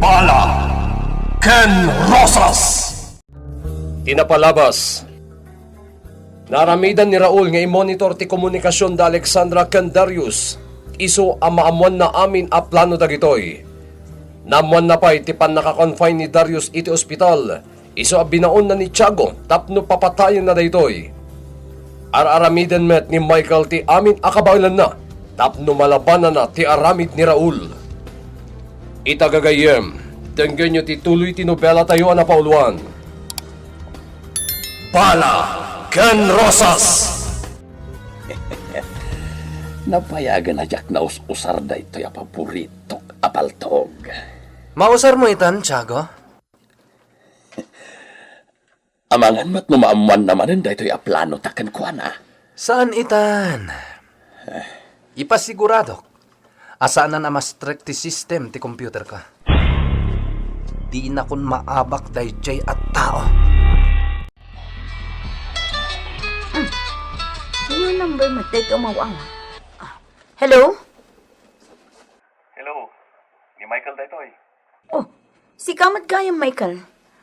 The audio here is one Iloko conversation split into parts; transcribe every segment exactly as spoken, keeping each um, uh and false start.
Bala ken Rosas. Ti napalabas. Naaramidan ni Raul nga i-monitor ti komunikasion da Alexandra ken Darius. Isu a maammoanna amin a plano dagitoy. Naammoanna pay ti pannaka-confine ni Darius iti ospital. Isu a binaonna ni Tiago tapno papatayenna daytoy. Ar-aramiden met ni Michael ti amin a kabaelanna tapno malabananna ti aramid ni Raul. Ita gagayyem, denggenyo ti tuloy ti nobelatayo a napauluan. Bala ken Rosas! Napayagan a diak naus-usar daytoy a paboritok a paltog. Mausarmo itan, Tiago? Amangan met no maammoanna manen daytoy a planota kenkuana. Saan itan. Ipasiguradok a saanan a ma-strike ti system ti computerko. Dinakon maabak daydiay a tao. Hmm. New number mo, daytoy umaw-aw. Ah. Hello? Hello. Ni Michael daytoy. Oh, sika met gayam, Michael.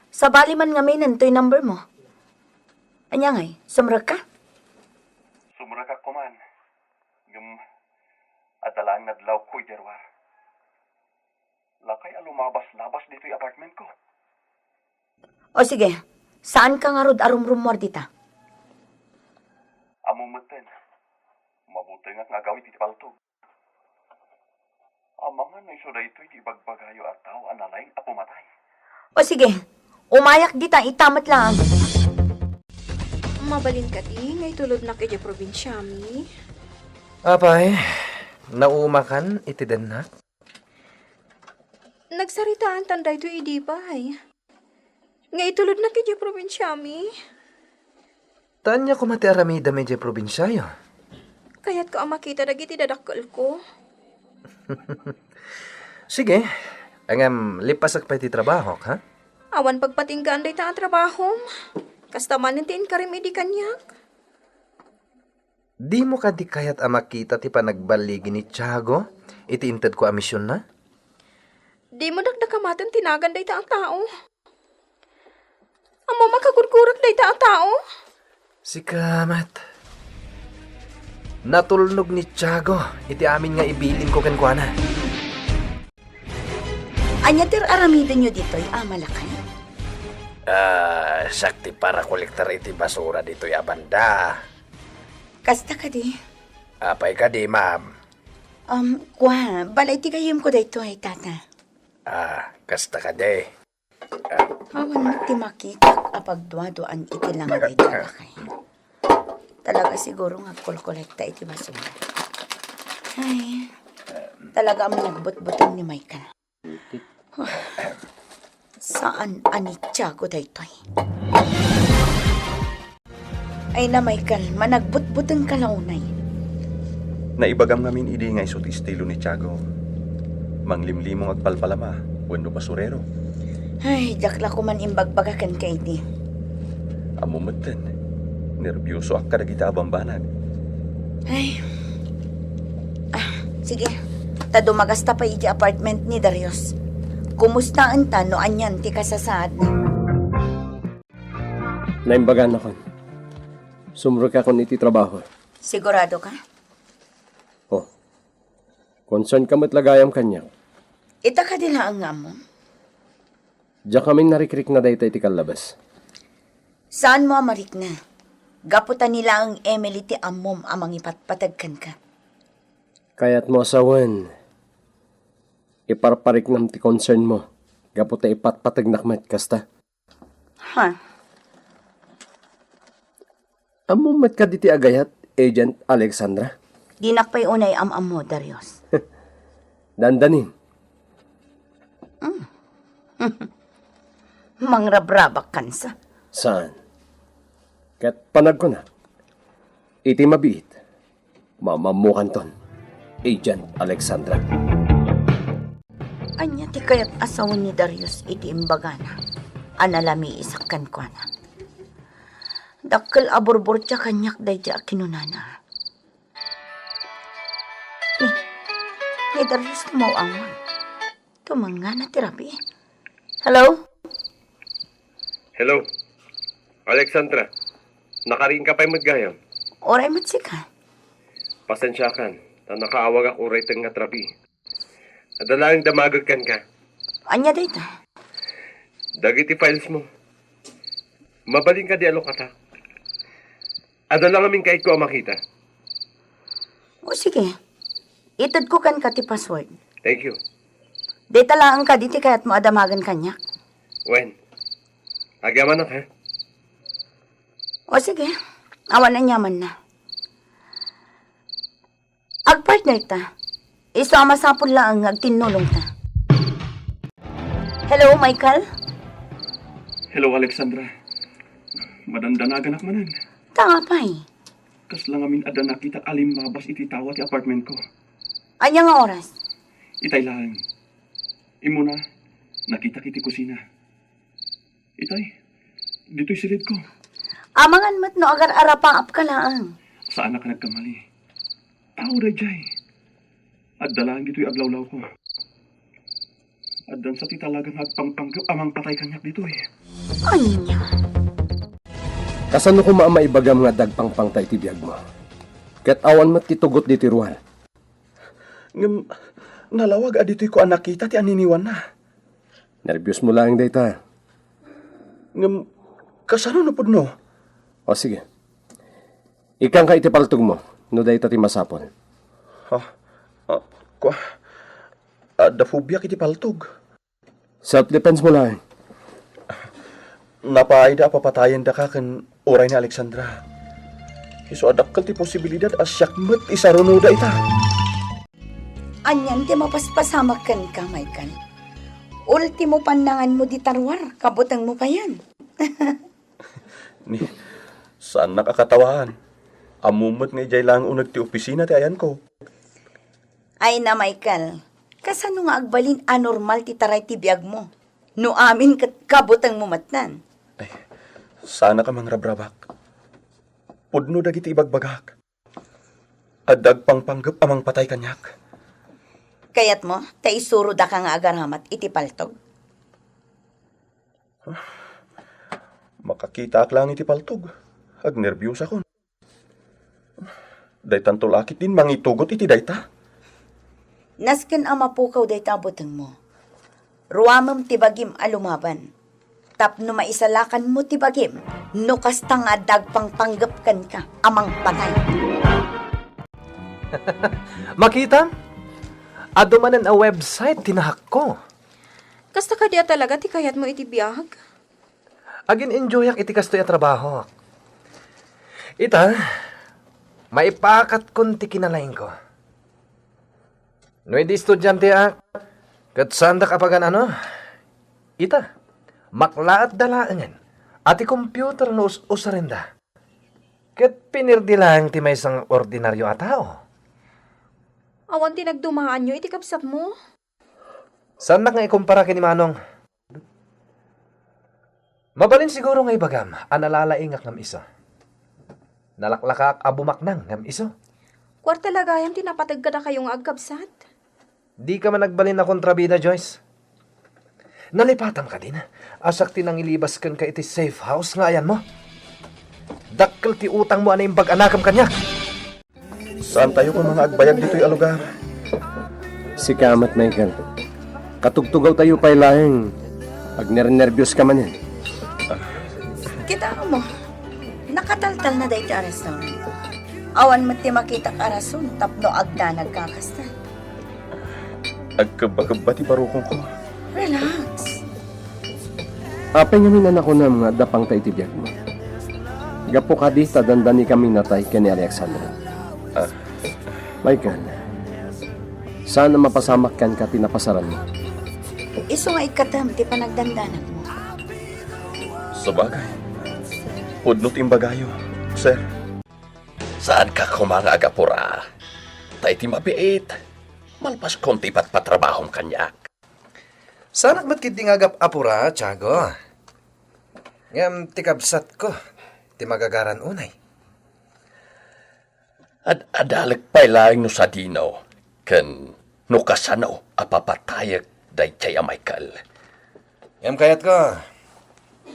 Sabali man ngamin toy number mo. Ania ngay, sumrekka? Sumrekak koman. Ngem, adda laeng nadlawko idiay ruar. Lakay a lumabas-labas ditoy apartmentko. O sige, saanka ngarud a rumrummuar dita? Ammom metten, mabutengak nga agawid iti paltog. Amangan no isu daytoy ti ibagbagayo a tao a nalaing a pumatay. O sige, umayak dita, ita met laeng. Mabalin kadi nga itulodnak idiay probinsiami? Apay, naumakan iti dennak? Nagsaritaantan daytoy idi pay nga itulodnak idiay probinsiami. Ta ania koma ti aramidem idiay probinsiayo? Kayatko a makita dagiti dadakkelko. Sige, ngem lipasek pay ti trabahok, ha? Awan pagpatinggaan dayta a trabahom. Kasta manen ti inkarim idi kaniak. Dimo kadi kayat a makita ti panagballigi ni Tiago iti intedko a misionna? Dimo dakdakamaten ti nagan dayta a tao. Ammom a kagurgurak dayta a tao? Sika met. Natulnog ni Tiago iti amin nga ibilinko kenkuana. Ania ti ar-aramidenyo ditoy, Ama Lakay? Ah, siak ti parakolektar iti basura ditoy a banda. Kasta kadi? Apay kadi, ma'am? Um, kua, balay ti gayyemko daytoy, Tata. Ah, kasta kadi. Ah. Awan met ti makitak a pagduaduan iti langay daytoy, Lakay. Talaga siguro nga agkolkolekta iti basura. Ay, talaga a managbutbuteng ni Michael. Saan a ni Tiago daytoy? Ay na, Michael, managbutbutengka la unay. Naibagam ngamin idi nga isu ti estilo ni Tiago. Manglimlimong agpalpalama wenno basurero. Ay, diak la koman imbagbaga kenka idi. Ammom metten, nerbiosoak kadagita a bambanag. Ay. Ah, sige. Ta dumagasta pay iti apartment ni Darius. Kumustaenta no anian ti kasasaadna? Naimbaganakon. Sumrekakon iti trabaho. Sigurado ka? Oh. Concern ka met la gayam kaniak. Ita kadi laeng nga ammom? Diak amin narikrikna dayta iti kallabas. Saanmo a marikna? Gapu ta ni laeng Emily ti ammom a mangipatpateg kenka. Kayatmo a sawen, iparpariknam ti concern mo gapu ta ipatpategnak met, kasta? Ha? Ammom met kadi ti agayat, Agent Alexandra? Dinak pay unay am-ammo, Darius. Dandanin. Mm. Mangrabrabak kansa. Saan? Ket panagkunak, iti mabiit, mamammukanton, Agent Alexandra. Ania ti kayat a sawen ni Darius iti imbagana a nalamiisak kenkuana? Dakkel a burburtia kaniak daydi a kinunana. Ni, ni Darius ti maw-awag. Tumangana ti rabii. Hello? Hello, Alexandra. Nakariingka pay met gayam? Uray met sika. Pasensiakan, ta nakaawagak uray tengnga ti rabii. Adda laeng damagek kenka. Ania dayta? Dagiti files mo. Mabalin kadi a lukatak? Adda la ngamin kayatko a makita. O sige. Itedko kenka ti password. Thank you. Dayta laeng kadi ti kayatmo a damagen kaniak. Wen. Agyamanak, ha? O sige. Awan aniamanna. Agpartner ta. Isu a masapul laeng nga agtinnulong ta. Hello, Michael? Hello, Alexandra. Madandanaganak manen. Ta apay? Kasla ngamin adda nakitak a limmabas iti tawa ti apartment ko. Ania nga oras? Itay laeng. Immuna, nakitak iti kusina. Itay, ditoy silidko. Amangan met no agar-arapaapka laeng. Saanak a nagkamali. Tao daydiay. Adda laeng ditoy aglawlawko. Addan sa ti talaga nga agpangpanggep a mangpatay kaniak ditoy. Ania? Kasano koma a maibagam nga adda agpangpang ta iti biagmo? Ket awan met ti tugot ditoy ruar. Ngem nalawag a ditoyko a nakita ti aniniwanna. Nerbiosmo laeng dayta. Ngem kasano no pudno? O sige. Ikkanka iti paltogmo, no dayta ti masapul. Ha? Ah, kua, adda fobiak iti paltog. Self-defense mo laeng. Napaayda a papatayendaka ken uray ni Alexandra. Isu a dakkel ti posibilidad a siak met isarunoda ita. Anian ti mapaspasamak kenka, Michael? Ultimo pannanganmo dita ruar, kabutengmo payen. Ni, saannak a katawaan. Ammom met nga idiay laeng uneg ti opisina ti ayanko. Ay na, Michael, kasano nga agbalin a normal ti taray ti biagmo? No amin ket kabutengmo metten. Ay, saanak a mangrabrabak. Pudno dagiti ibagbagak. Adda agpangpanggep a mangpatay kaniak. Kayatmo, ta isurodaka nga agaramat iti paltog? Makakitaak laeng iti paltog. Agnerbiosakon. Daytanto la ketdin mangitugot iti dayta. Nasken a mapukaw dayta a butengmo. Ruamem ti bagim a lumaban. Tapno maisalakanmo ti bagim, no kasta nga adda agpangpanggep kenka a mangpatay. Makitam? Adu manen a website ti nahakko. Kasta kadi a talaga ti kayatmo iti biag? Agin-enjoyak iti kastoy a trabaho. Ita, maipakatkon ti kinalaingko. No idi estudianteak, ket saandak a pagan-ano, ita, maklaat da laengen a ti computer no us-usarenda. Ket pinirdi laeng ti maysa nga ordinario a tao. Awan ti nagdumaanyo iti kabsatmo? Saannak nga ikumpara ken ni Manong. Mabalin siguro nga ibagam a nalalaingak ngem isu. Nalaklakaak a bumaknang ngem isu. Kuarta la gayam ti napateg kadakayo nga agkabsat. Dika man agbalin a kontrabida, Joyce. Nalipatam kadin a siak ti nangilibas kenka iti safe house nga ayanmo. Dakkel ti utangmo a naimbag a nakem kaniak. Saantayo koma nga agbayag ditoy a lugar. Sika met, Michael. Katugtugawtayo pay laeng. Agnernerbioska manen. Kitaem, nakataltalna daytoy a restaurant. Awan met ti makitak a rason tapno agdanagka a kasta. Agkebbakebba ti barukongko. Relax. Apay ngamin a nakunam nga adda pangta iti biagmo? Gapu kadi ta dandanikami natay ken ni Alexandra. Ah. Michael, saan a mapasamak kenka ti napasaranmo? Isu nga ikkatem ti panagdandanagmo. Sabagay, pudno ti imbagayo, sir. Saanka koma nga agapura. Ta iti mabiit, malpaskon ti ipatpatrabahom kaniak. Saanak met ketdi nga agap-apura, Tiago. Ngem ti kabsatko ti magagaran unay. Ad-adalek pay laeng no sadino ken no kasano a papatayek daytoy a Michael. Ngem kayatko,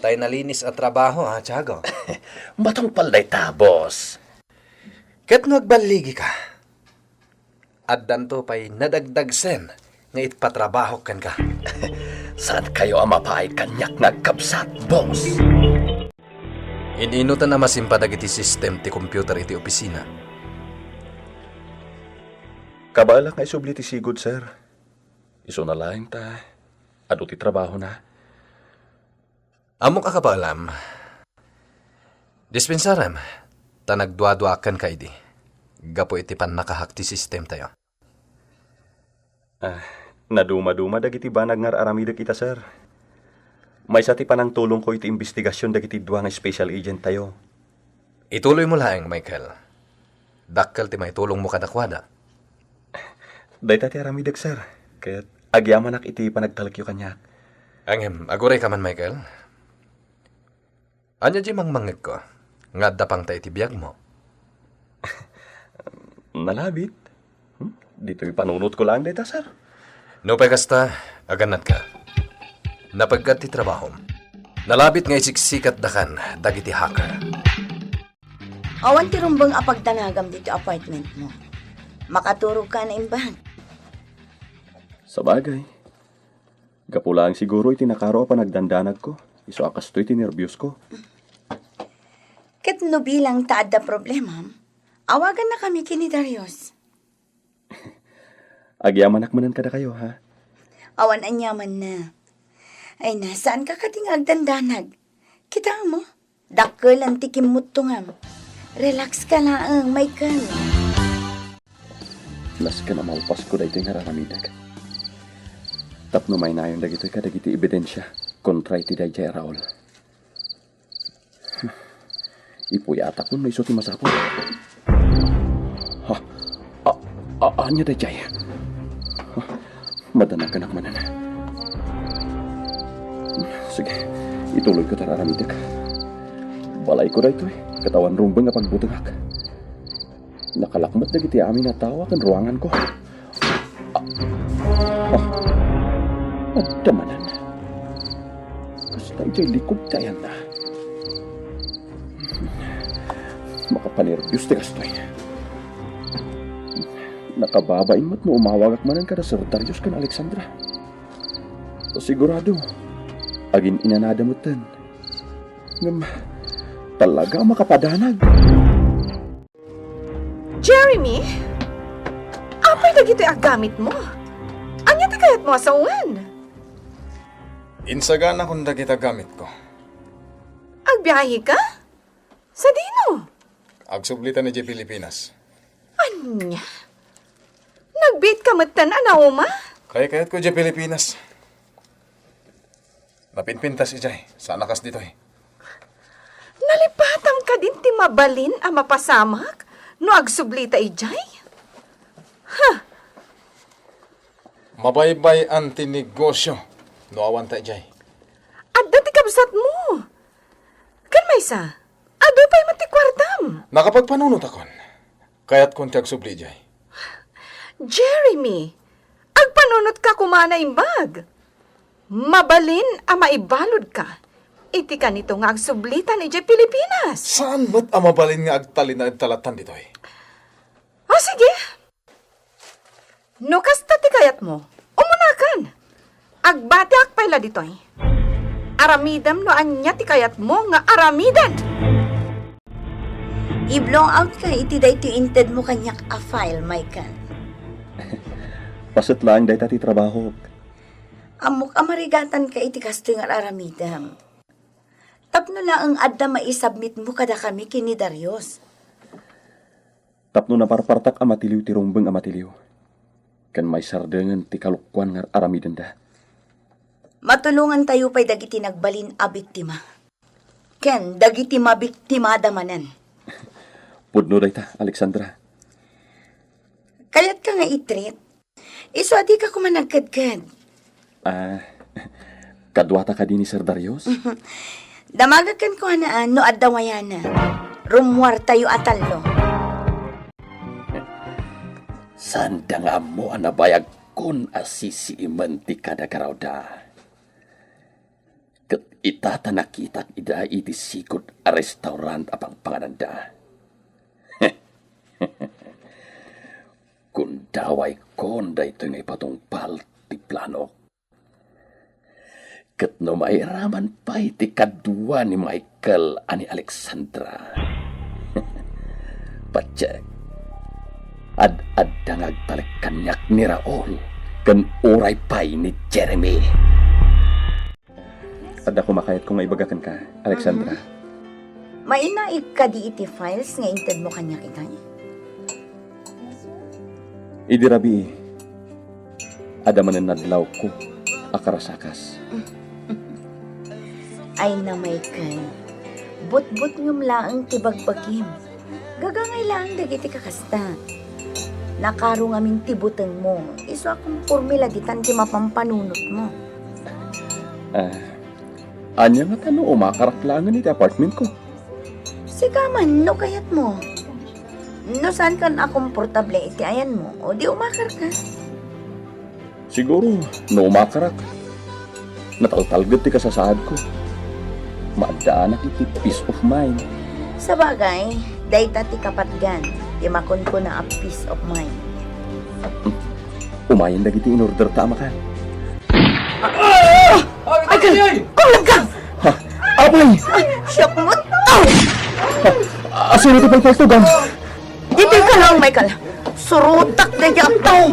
tay nalinis a trabaho, ha, Tiago? Matungpal dayta, boss. Ket no agballigika, addanto pay nadagdagsen nga ipatrabahok kenka. Saankayo a mapaay kaniak nga agkabsat, boss? In-inutan a masimpa dagiti sistem ti computer iti opisina. Kabaelak nga isubli ti sigud, sir. Isuna laeng ta adu ti trabahona. Ammok a kabaelam. Dispensarem, ta nagduaduaak kenka idi, gapu iti pannakahak ti sistemtayo. Ah, nadumaduma dagiti banag nga ar-aramidek ita, sir. Maysa ti panangtulongko iti imbestigasion dagiti dua nga special agenttayo. Ituloymo laeng, Michael. Dakkel ti maitulongmo kadakuada. Dayta ti aramidek, sir. Ket agyamanak iti panagtalekyo kaniak. Ngem, agurayka man, Michael. Ania diay mangmangngegko nga adda pangta iti biagmo? Nalabit. Hmm? Ditoy panunotko laeng dayta, sir. Nupay kasta, agannadka. Napeggad ti trabahom. Nalabit nga isiksikatdakan dagiti hacker. Awan ti rumbeng a pagdanagam ditoy apartmentmo. Makaturogka a naimbag. Sabagay. Gapu laeng siguro iti nakaro a panagdandanagko, isu a kastoy ti nerbiosko. Ket no bilang ta adda problemam, awagannakami ken ni Darius. Agyamanak manen kadakayo, ha? Awan aniamanna. Ay na, saanka kadi nga agdandanag? Kitam, dakkel ti kimmuttongam. Relax ka laeng, Michael. Nasken a malpasko daytoy nga ar-aramidek. Tapno mainayon dagitoy kadagiti ebidensia kontra iti daydiay a Raul. Ipuyatakon no isu ti masapul. Ha? A-, a-, ania daydiay? Ha? Madanaganak manen. Sige, ituloyko ti ar-aramidek. Balayko daytoy, ket awan rumbeng a pagbutengak. Nakalak met dagiti amin a tao ken ruanganko. Ah, ah, adda manen. Kasta idiay likud ti ayanna. Makapanerbios ti kastoy. Nakababain met no umawagak manen kada Sir Darius ken Alexandra. Sigurado, agin-inanada metten. Ngem, talaga a makapadanag. Jeremy? Apay dagitoy aggamitmo? Ania ti kayatmo a sawen? Insaganakon dagiti aggamitko. Agbiaheka? Sadino? Agsublita idiay Pilipinas. Ania? Nagbiitka metten a nauma? Kaykayatko idiay Pilipinas. Napinpintas idiay, saan a kas ditoy. Nalipatam kadin ti mabalin a mapasamak no agsublita idiay? Ha? Mabaybay-an ti negosio no awanta idiay. Adda ti kabsatmo. Ken maysa, adu pay met ti kuartam. Nakapagpanunotakon. Kayatkon ti agsubli idiay. Jeremy, agpanunotka koma a naimbag. Mabalin a maibaludka iti kanito nga agsublitan idiay Pilipinas. Saan met a mabalin nga agtalinaedta lattan ditoy? O, sige. No kasta ti kayatmo, umunakan. Agbatiak pay la ditoy. Aramidem no ania ti kayatmo nga aramiden. I-blow out ka iti daytoy intedmo kaniak a file, Michael. Paset laeng dayta ti trabahok. Ammok a marigatan ka iti kastoy nga aramidem. Tapno laeng adda maisubmitmo kadakami ken ni Darius. Tapno naparpartak a matiliw ti rumbeng a matiliw, ken maisardengen ti kalokuan nga aramidenda. Matulongantayo pay dagiti nagbalin a biktima. Ken dagiti mabiktimada manen. Pudno dayta, Alexandra. Kayatka nga i-treat? Isu a dika koma nagkedked. Ah, kaduata kadi ni Sir Darius? Damaga kenkuana no adda wayana. Rummuartayo a tallo. Saanda nga ammo a nabayag Diakkon a sisiimen ti kadagarawda. Ket ita ta nakitak ida iti sigud a restaurant a pangpangananda. Kundawaykon daytoy nga ipatungpal ti planok. Ket no mairaman pay ti kadua ni Michael a ni Alexandra. Patiek, ad-adda nga agtalek kaniak ni Raul ken uray pay ni Jeremy. Adda koma kayatko nga ibaga kenka, Alexandra. Mhm. Mainaig kadi iti files nga intedmo kaniak itay? Idi rabii, adda manen nadlawko a karasakas. Ay na, Michael, butbutngem laeng ti bagbagim. Gagangay laeng dagiti kakasta. Nakaro ngamin ti butengmo, isu a komporme la ditan ti mapampanunotmo. Ah, ania ngata no umakarak laengen iti apartmentko? Sika man, no kayatmo. No saankan a komportable iti ayanmo, o di umakarka. Siguro, no umakarak, nataltalged ti kasasaadko. Maaddaanak iti peace of mind. Sabagay, dayta ti kapatgan ti makunkuna a peace of mind. Umayen dagiti inorderta a makan. Ay, kal-, kumlaggang! Ha? Apay! Ay, siak met! Aw! Asino ti palpaltugan? Ditoy ka lang, Michael. Surotak daydi a tao.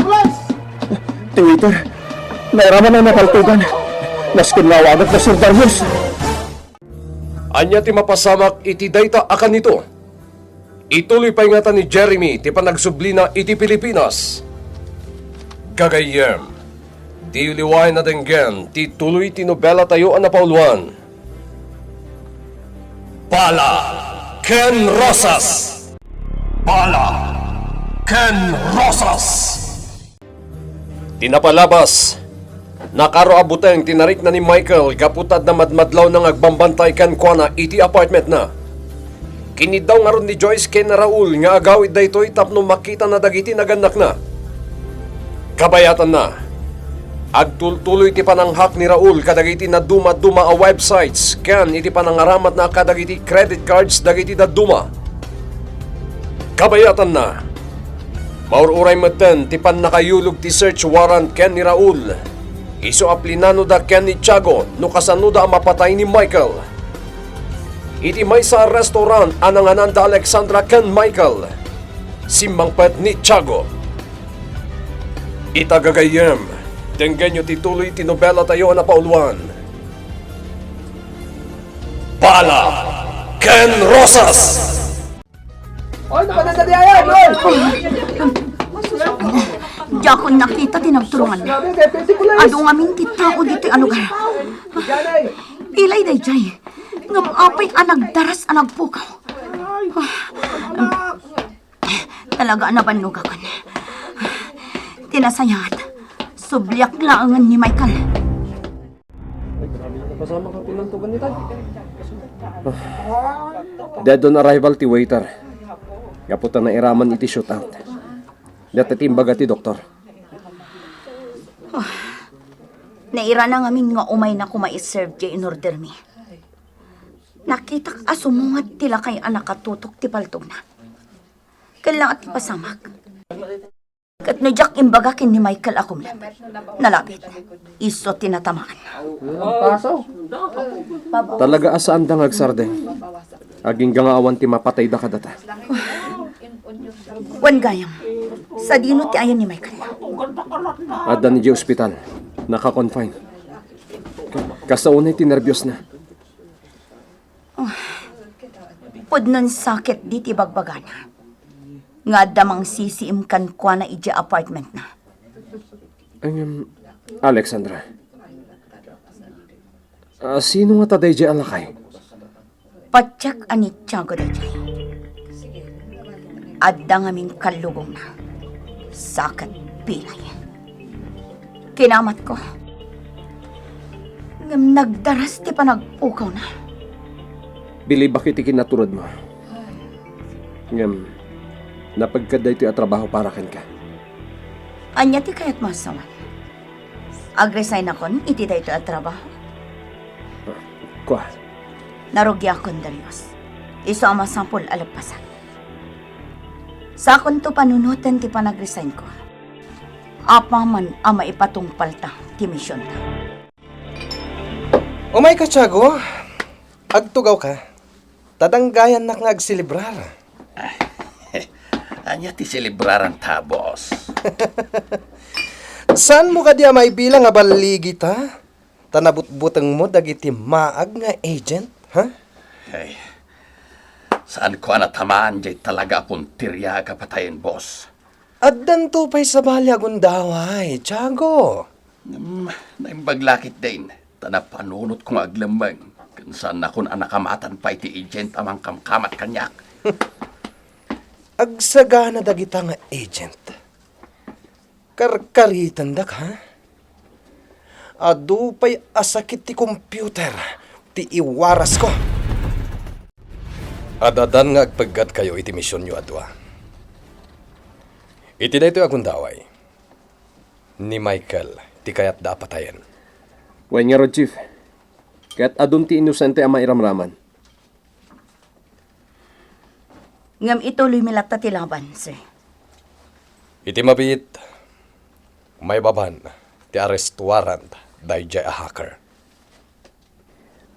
Ti waiter, nairaman a napaltugan. Nasken nga awagat da Sir Darius. Ania ti mapasamak iti dayta a kanito? Ituloy pay ngata ni Jeremy ti panagsublina iti Pilipinas. Gagayyem, diyo liwaen a denggen ti tuloy ti nobelatayo a napauluan. Bala ken Rosas! Bala ken Rosas! Ti napalabas, nakaro a buteng ti narikna ni Michael gapu ta adda madmadlawna nga agbambantay kenkuana iti apartmentna. Kiniddaw ngarud ni Joyce ken Raul nga agawid daytoy tapno makitana dagiti nagannakna. Kabayatanna, agtultuloy ti pananghak ni Raul kadagiti nadumaduma a websites ken iti panangaramatna kadagiti credit cards dagiti dadduma. Kabayatanna, maur-uray metten ti pannakayulog ti search warrant ken ni Raul. Isu a plinanoda ken ni Tiago no kasanoda a mapatay ni Michael. Iti maysa a restaurant a nanganan da Alexandra ken Michael, simmangpet ni Tiago. Ita gagayyem, denggenyo ti tuloy ti nobelatayo a napauluan. Bala ken Rosas! Oy, napanan na di ayan, oy! Diakon nakita ti nagturungan. Adu ngamin ti tao ditoy a lugar. Pilay daydiay. Ngem apay a nagdaras a nagpukaw? Talaga a nabannogakon. Ti nasayaat, subliak laengen ni Michael. Ay, grabe yung napasama ka, pinantugan ni Tay. Dead on arrival ti waiter. Gapu ta nairaman iti shootout. Data ti imbaga ti doktor. Nairana ngamin nga umayna koma i-serve ti inorder mi. Nakitak a sumungat ti lakay a nakatutok ti paltogna. Ken laat ti pasamak. Ket no diak imbaga ken ni Michael a kumlem, nalabit. Isu ti natamaan. Talaga a saanda nga agsardeng. Agingga nga awan ti mapatayda kadata. Wen gayam, sadino ti ayan ni Michael? Adda idiay ospital. Naka-confine. Kasta unay ti nerbiosna. Oh, pudno a sakit diti bagbagana nga adda mangsisiim kenkuana idiay apartmentna. Ngem, Alexandra, ah, sino ngata daydiay a lakay? Patiek a ni Tiago daydiay. Adda ngamin kallugongna. Sakit pilay. Kinamatko. Ngem nagdaras ti panagpukawna. Bilibak iti kinaturedmo. Ngem, napagka daytoy a trabaho para kenka. Ania ti kayatmo a sawen? Agresignakon iti daytoy a trabaho? Kua. Narugiakon, Darius. Isu a masapul a leppasak. Sakonto panunoten ti panagresignko. Apaman a maipatungpalta ti misionta. Umayka, Tiago. Agtugawka. Ta danggayannak nga agselebrar. Ania ti selebraranta, boss? Saanmo kadi a maibilang a balligita? Ta nabutbutengmo dagiti maag nga agent, ha? Ay, saanko a natamaan diay talaga a punteria a kapatayen, boss. Addanto pay sabali a gundaway, Tiago. Ngem, naimbag la ketdin, ta napanunotko nga aglemmeng, ken saannakon a nakamatan pay ti agent a mangkamkamat kaniak. Agsagana dagita nga agent. Karkaritandak, ha? Adu pay a sakit ti computer ti iwarasko. Ad-addan nga agpeggatkayo iti misionyo a dua. Iti daytoy a gundaway, ni Michael ti kayatda a patayen. Wen ngarud, Chief. Ket adun ti inosente a mairamraman. Ngem ituloymi latta ti laban, sir. Iti mabiit, maibabain ti arrest warrant daydiay a hacker.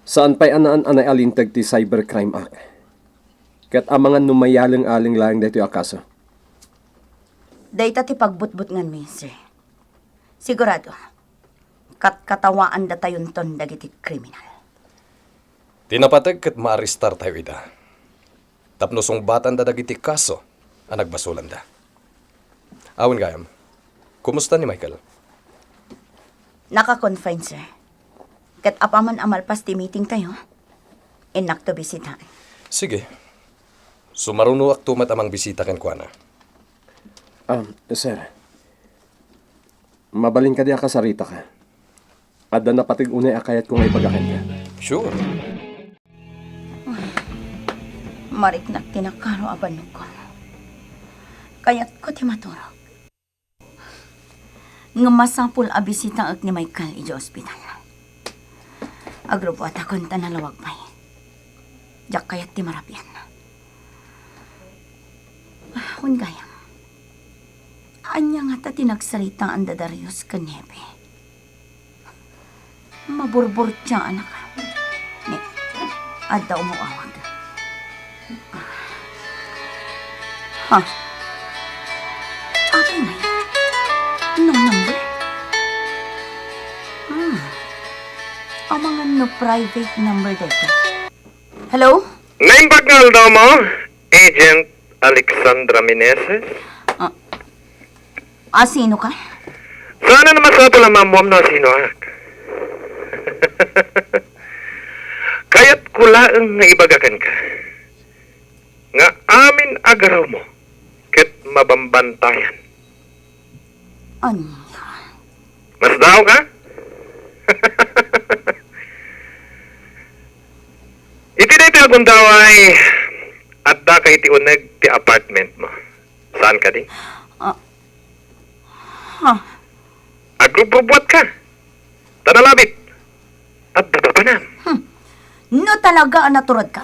Saan pay a naan a nailinteg ti Cybercrime Act. Ket amangan no mayaleng-aleng laeng daytoy a kaso. Dayta ti pagbutbutnganmi, sir. Sigurado, katkatawaandatayon ton dagiti kriminal. Ti napateg ket maarestartayo ida. Tapno sungbatanda dagiti kaso a nagbasolanda. Awan gayam, kumusta ni Michael? Naka-confine, sir. Ket apaman a malpas ti meetingtayo, innakto bisitaen. Sige. Sumarunoakto met a mangbisita kenkuana. Ah, sir. Mabalin kadi a kasaritaka? Adda napateg unay a kayatko nga ibaga kenka. Sure. Mariknak ti nakaro a bannogko. Kayatko ti maturog. Ngem masapul a bisitaek ni Michael idiay ospital. Agrubbuatakon ta nalawag pay. Diak kayat ti marabian. Wen gayam, ania ngata ti nagsaritaan da Darius ken Hepe? Maburburtiaanaka. Ni, adda umaw-awag. Ha? Apay ngay? No number? Hmm. Amangan no private number dayta. Hello? Naimbag nga aldaw mo, Agent Alexandra Meneses? Ah, ah, sino ka? Saan a masapul a maammuam no sinoak? Kayatko laeng nga ibaga kenka nga amin a garawmo ket mabambantayan. Ania? Masdaawka? Iti daytoy a gundaway, addaka iti uneg ti apartment mo. Saan kadi? Ah, ha? Agrubrubuatka. Ta nalabit. Adda papanam. Hmm. No talaga a naturedka,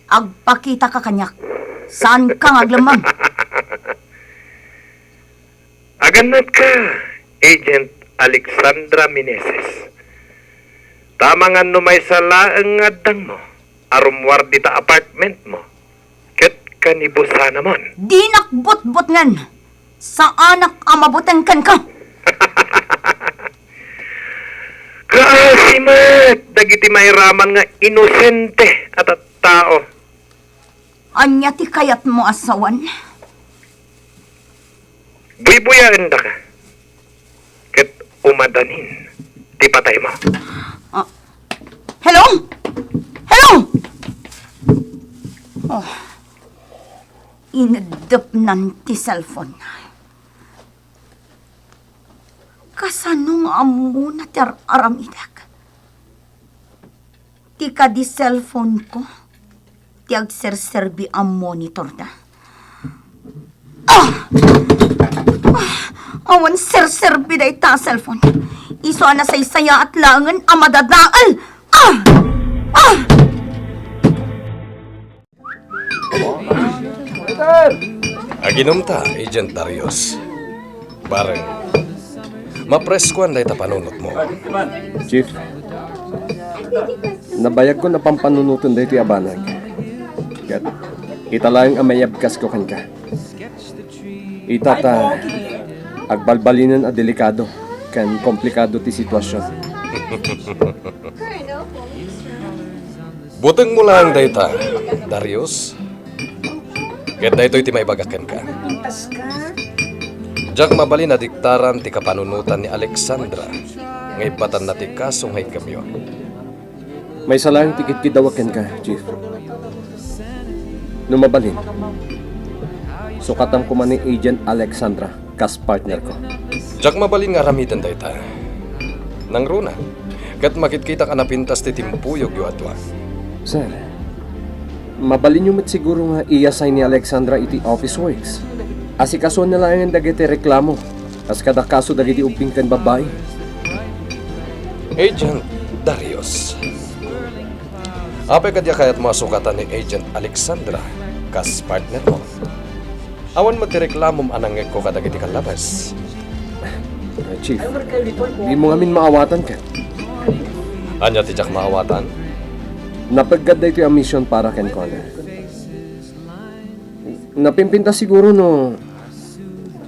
agpakitaka kaniak. Saanka nga aglemmeng? Agannatka, Agent Alexandra Meneses. Ta amangan no maysa laeng nga addangmo a rummuar dita apartment mo, ket kanibusanamon. Dinak butbutngen. Saanak a mabuteng kenka. Kaasi met dagiti mairaman nga inosente a tattao. Ania ti kayatmo a sawen? Buybuyaendaka ket umadanin ti pataymo. Ah. Hello? Hello? Oh. Ineddepnan ti cellphone. Kasano nga ammona ti ar-aramidek? Ti kadi cellphone-ko ti agserserbi a monitor da. Ah! Ah! Awan serserbi dayta a cellphone. Isu a nasaysayaat laengen a madadael. Ah! Ah! Aginumta, Agent Darius. Bareng, mapreskoan dayta panunotmo. Chief, nabayagkon a pampanunoten daytoy a banag. Ket ita laeng a mayabkasko kenka. Ita ta agbalbalinen a delikado ken komplikado ti situasion. Butengmo laeng dayta, Darius. Ket daytoy ti maibagak kenka. Diak mabalin a diktaran ti kapanunotan ni Alexandra nga ibbatanna ti kaso nga iggamyo. Maysa laeng ti kitkidawak kenka, Chief. No mabalin, sukatam koma ni Agent Alexandra kas partnerko. Diak mabalin nga aramiden dayta. Nangruna, ket makitkitak a napintas ti timpuyogyo a dua. Sir, mabalinyo met siguro nga iyasay ni Alexandra iti office works. Asikasuenna laengen dagiti reklamo, kas kada kaso dagiti ubbing ken babbai. Agent Darius, apay kadi a kayatmo a sukatan ni Agent Alexandra kas partnermo? Awan met ti reklamom a nangngegko kadagiti kallabas. Chief, dimo ngamin maawatan ket. Ania ti diak maawatan? Napeggad daytoy a mision para kenkuana. Napimpintas siguro no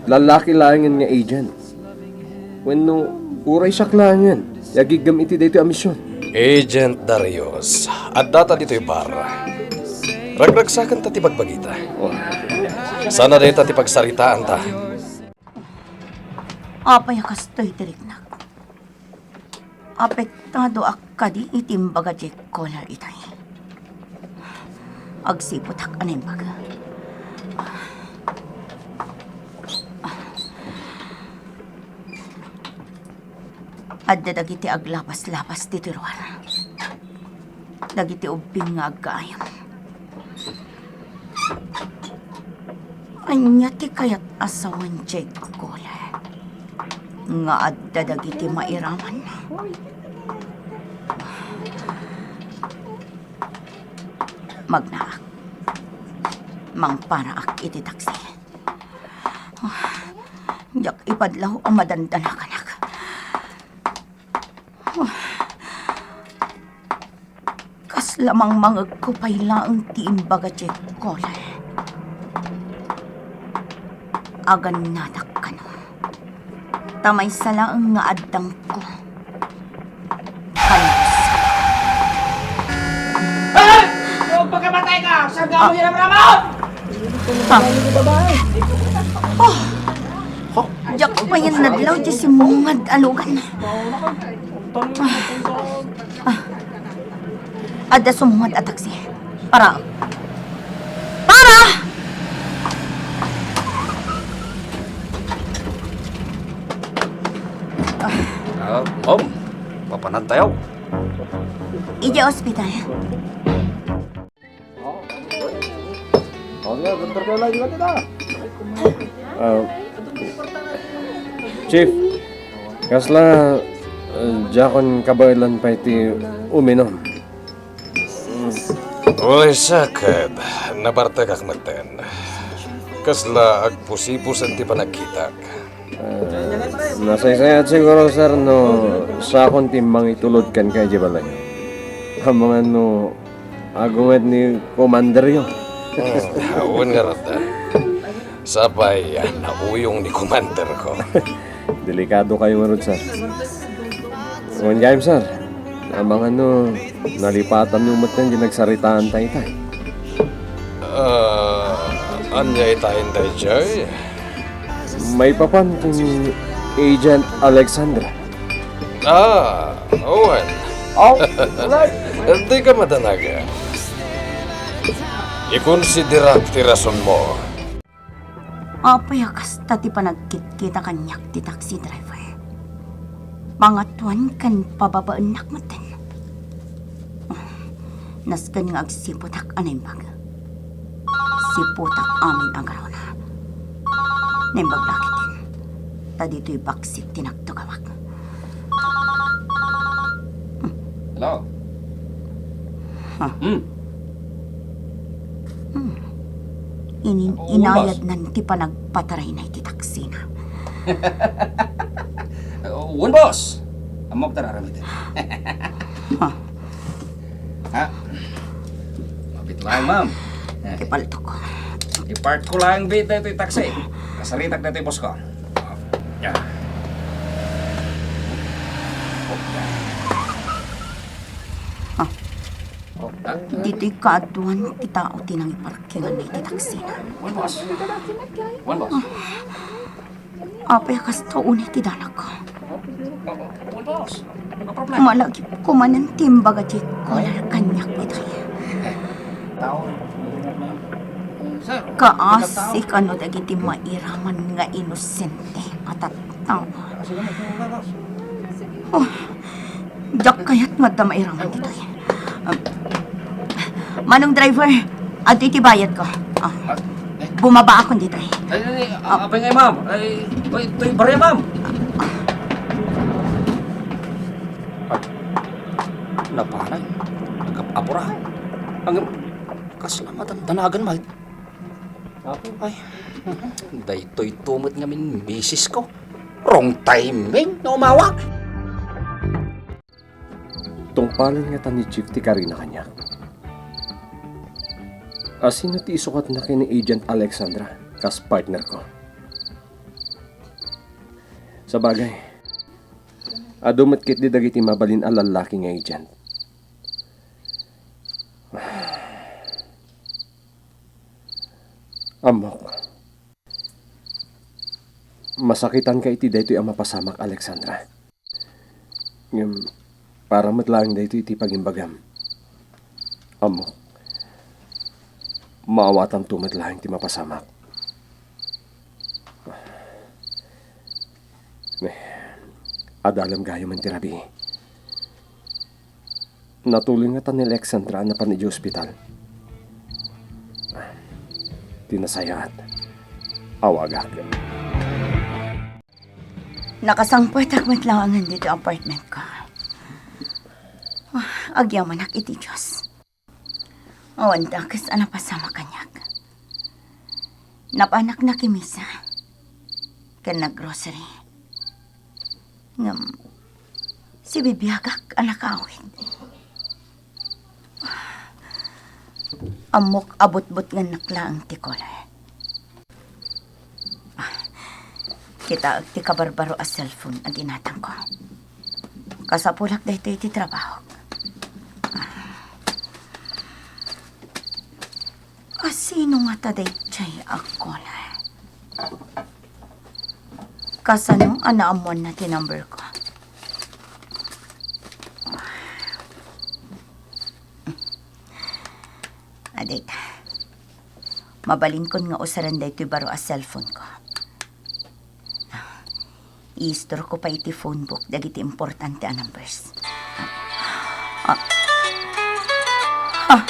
lallaki laengen nga agent. Wenno, uray siak laengen ti agiggem iti daytoy a mision. Agent Darius, addata ditoy bar. Ragragsakenta ti bagbagita. Oh. Sana dayta ti pagsaritaanta. Apay a kastoy ti riknak? Apektado a kadi iti imbaga Jake Collier itay. Agsiputak a naimbag. Adda dagiti aglabaslabas ditoy ruar. Dagiti ubbing nga aggaayam. Ania ti kayat a sawen Jake Collier nga adda dagiti mairaman? Magnaak. Mangparaak iti taksi. Diak ipadlaw a madandanakanak. Kasla mangmangegko pay laeng ti imbaga Jake Collier. Agannadak kano. Ta maysa laeng nga addangko. Kanus. Hey! Yung pagkamatay ka, saan ka mo hinaramramon? Ah. Oh. Diak payen nadlaw ti simmungad a lugan. Ah. Ah. Adda sumungad a taksi. Para. Para! Ah, ma'am, papanantayaw. Idiay ospital. Ah, Chief, kasla, eh, diakon kabaelan pay ti uminum. Uray sakit, nabartekak metten. Kasla agpusipusen ti panagkitak. Ah, nasaysayaat siguro, sir, no sakon ti mangitulod kenka idiay balay. Amangan no agunget ni Commanderyo. Hmm, wen ngarud. Sapay, ah, nauyong ni Commanderko. Delikadokayo ngarud, sir. Wen gayam, sir. Amangan no nalipatanyo metten ti nagsaritaanta itay. Ah, ania ita daydiay? Maipapan ken Agent Alexandra. Ah, wen. Oh, right. Dika madanag. Ikonsiderak ti rasonmo. Apay a kasta ti panagkitkita kaniak ti taxi driver? Pangatoan ken pababaennak metten. Nasken nga agsiputak a naimbag. Siputak amin a garona. Naimbag la ketdin. Ta ditoy baksit ti nagtugawak. Hello? Ha? Hmm. Hmm. Inin-, Ako, Boss. Inayadnan ti panagpatarayna iti taksina. Uh, wen, Boss. Ammok ta aramiden. Ha? Ha? Mapit lang, ma'am. Ipaltok ko. I-park ko lang ditoy taxi. Kasaritak ditoy, boss ko. Yeah. Ah. Ditoy kaaduan ti tao ti nangiparkingan iti taksina. Wen, boss. Wen, boss. Apay a kasta unay ti danagko? Wen, boss. No problem. Malagip ko manen ti imbaga ti caller kaniak ditoy. Tao. Sir, Kaasi kano dagiti mairaman nga inosente a tattao. Oh, diak kayat nga adda mairaman ditoy. Um, Manong driver, adtoy ti bayad ko. Ah, Ah, eh. Bumaba akon ditoy. Ay, ay, ay, Ah. Apay ngay, ma'am? Ay, ay, ito'y barya, ma'am. Ah, napanay. Nagap-apura. Ang, kasla madandanagan, ma'am. Ay, daytoy to met ngamin misis ko. Wrong timing, no, umawag. Tungpalen ngata ni Chief ti karina kaniak. Asino ti isukatna ken ni Agent Alexandra kas partner ko? Sabagay, adu met ketdi dagiti mabalin a lallaki nga agent. Ammok. Masakitanka iti daytoy a mapasamak, Alexandra. Ngem, para met laeng daytoy iti pagimbagam. Ammok, maawatanto met laeng ti mapasamak. Ne, adalem gayam ti rabii. Natuloy ngata ni Alexandra a napan idiay ospital. Ah, ti nasayaat, awagak. Nakasangpetak met laengen ditoy apartment ko. Ah, agyamanak iti Dios. Awan dakes a napasamak kaniak. Napanak nakimisa ken nag-rosary. Ngem, sibibiagak a nakaawid. Ammok a butbutngennak laeng ti caller. Ah, kitaek ti kabarbaro a cellphone a ginatangko. Kasapulak daytoy iti trabahok. Ah. Asino ngata daytoy a caller? Kasano a naammoanna ti number ko? Adita. Mabalinkon nga usaren daytoy baro a cellphone ko. Iistorko pay iti phone book dagiti importante a numbers. Ah. Ah.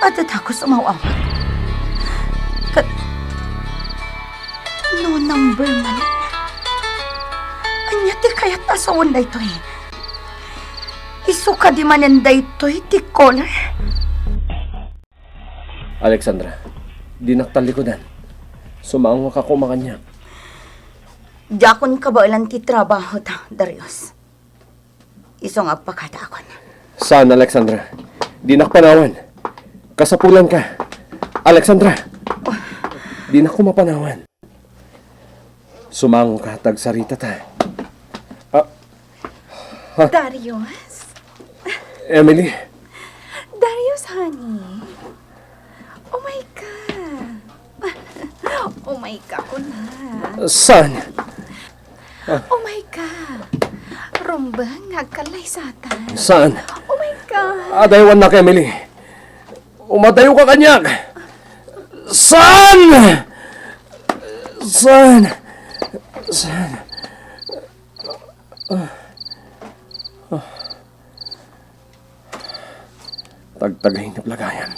Adda dakes a maawat. Ket no number manen. Ania ti kayat a sawen daytoy? Isu kadi manen daytoy ti caller? Alexandra, dinak tallikudan. Sumangoka koma kaniak. Diakon kabaelan ti trabaho ta, Darius. Isu nga agpakadaakon. Saan, Alexandra? Dinak panawan. Kasapulanka. Alexandra! Oh. Dinak koma panawan. Sumangoka ta agsaritata. Ah. Ha? Darius? Emily? Darius, honey. Umayka. Umayka, kuna. Saan? Umayka. Rumbeng nga agkallaysatan. Saan? Umayka. Adaywannak, Emily. Umadayoka kaniak. Saan? Saan? Saan? Ah. Ah. Tagtagayna gayam.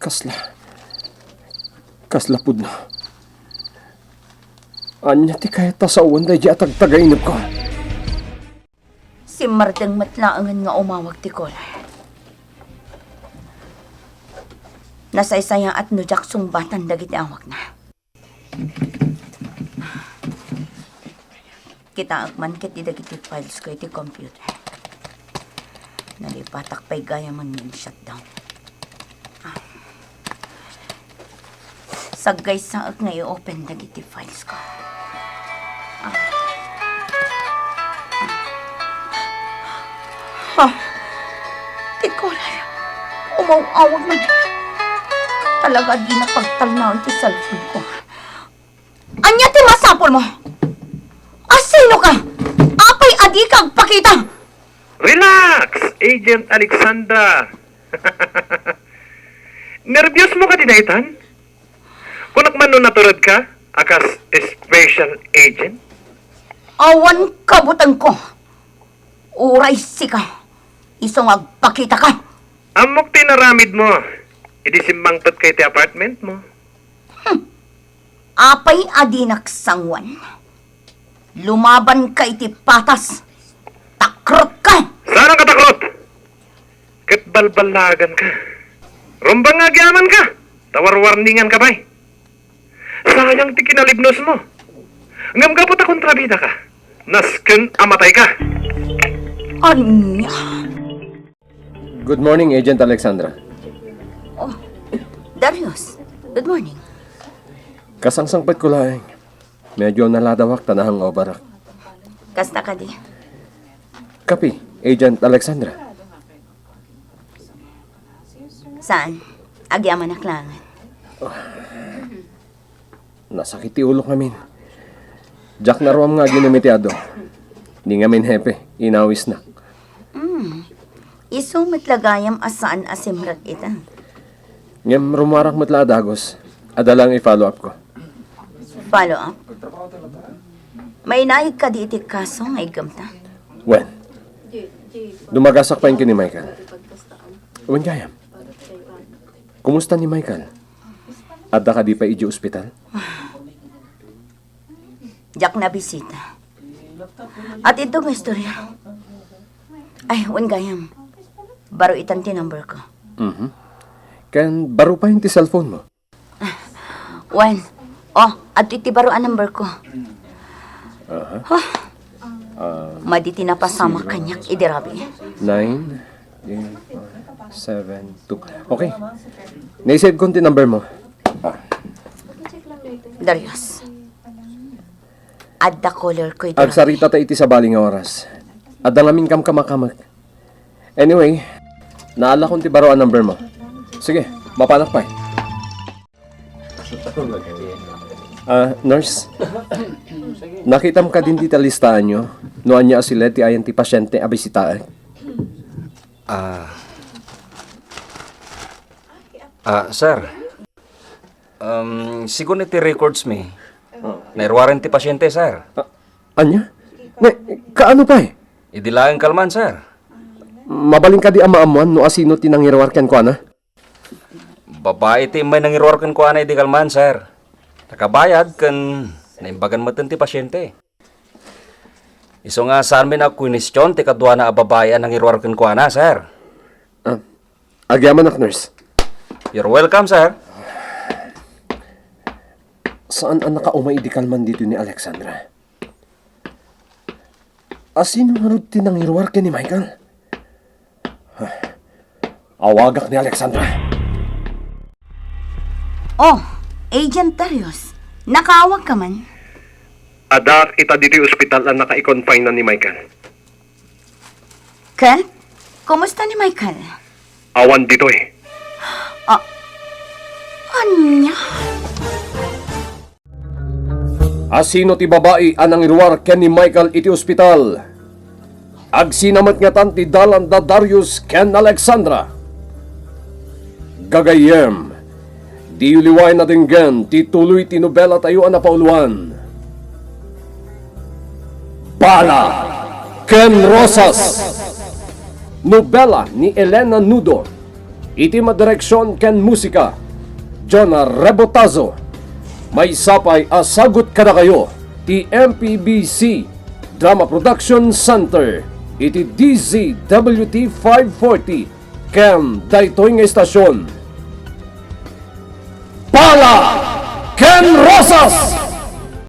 Kasla, kasla pudno. Ania ti kayat ta sawen daydi a tagtagainepko? Simmardeng met laengen nga umawag ti caller. Nasaysayaat no diak sungbatan dagiti awagna. Kitaek man ketdi dagiti files ko iti computer. Nalipatak pay gayamen nga in-shutdown. Ah. Saggaysaek nga i-open dagiti files ko. Ah. Ah. Ti caller. Umaw-awag man. Talaga, dina pagtalnaen ti cellphone ko. Ania ti masapulmo? Asino ka? Apay a dika agpakita? Relax, Agent Alexandra. Nerbiosmo kadi daytan? Kunak man no natured ka a kas special agent? Awan kabutengko. Uray sika, isu nga agpakitaka. Ammok ti inaramidmo idi simmangpetka iti apartmentmo. Hmm. Apay a dinak sanguan? Lumabanka iti patas. Takrotka! Saan a katakrot? Ket balballaganka. Rumbeng nga agyamanka, ta warwarninganka pay. Sayang ti kinalibnosmo. Ngem gapu ta kontrabidaka, nasken a matayka. Ania? Good morning, Agent Alexandra. Oh, Darius. Good morning. Kasangsangpetko laeng. Medyo naladawak ta nahangoverak. Kasta kadi? Kape, Agent Alexandra. Saan? Agyamanak laengen. Nasakit ti ulok ngamin. Diak naruam nga aginom iti adu. Ni ngamin, hepe, inawisnak. Hmm. Isu met la gayam a saan a simrek ita. Ngem rummuarak met la a dagus. Adda laeng i-follow up ko. Follow up? Mainaig kadi iti kaso nga iggemta? Wen, dumagasak pay ken ni Michael. Wen gayam. Kumusta ni Michael? Adda kadi pay idiay ospital? Diak nabisita. At ito nga istorya. Ay, wen gayam. Baro itan ti number ko. Mhm. Ken baro pay ti cellphone mo? Wen. Oh, adto iti baro a number ko. Aha. Oh. Ah, madi ti napasamak kaniak idi rabii. Nine, eight, seven, two. Okay. Naisave ko ti number mo. Ah. Darius. Adda caller ko iti rabii. Agsarita ta iti sabali nga oras. Adda ngamin kamkamakamek. Anyway, naala kon ti baro a number mo. Sige, mapanak pay. Ah, nurse. Nakitam kadin ti listaanyo no ania a siled ti ayan ti pasiente a bisitaek? Ah. Ah, sir. Um, sigun iti records mi, nairuaren ti pasiente, sir. Ah, ania? Ne, kaano pay? Idi laeng kalman, sir. Mabalin kadi a maammuan no asino ti nangiruar kenkuana? Babai ti immay nangiruar kenkuana idi kalman, sir. Nakabayad ken naimbagan metten ti pasiente. Isu nga saanmi a kuestion ti kaduana a babai a nangiruar kenkuana, sir. Ah, agyamanak, nurse. You're welcome, sir. Saan a nakaumay idi kalman ditoy ni Alexandra? Asino ngarud ti nangiruar ken ni Michael? Awagak ni Alexandra. Oh, Agent Darius, nakaawag ka man? Addaak ita ditoy ospital a nakaikonfine ni Michael. Ken, kumusta ni Michael? Awan ditoy. Ah, ania? Asino ti babai a nangiruar ken ni Michael iti ospital? Agsina met ngatan ti dalan da Darius ken Alexandra. Gagayyem, diyo liwaen a denggen ti tuloy ti nobelatayo a napauluan, Bala ken Rosas. Nobela ni Elena Nudo. Iti madireksion ken musika, Jonah Rebotazo. Maysa pay a sagut kadakayo, ti M P B C Drama Production Center iti D Z W T five forty ken daytoy nga istasyon. Pala ken Rosas!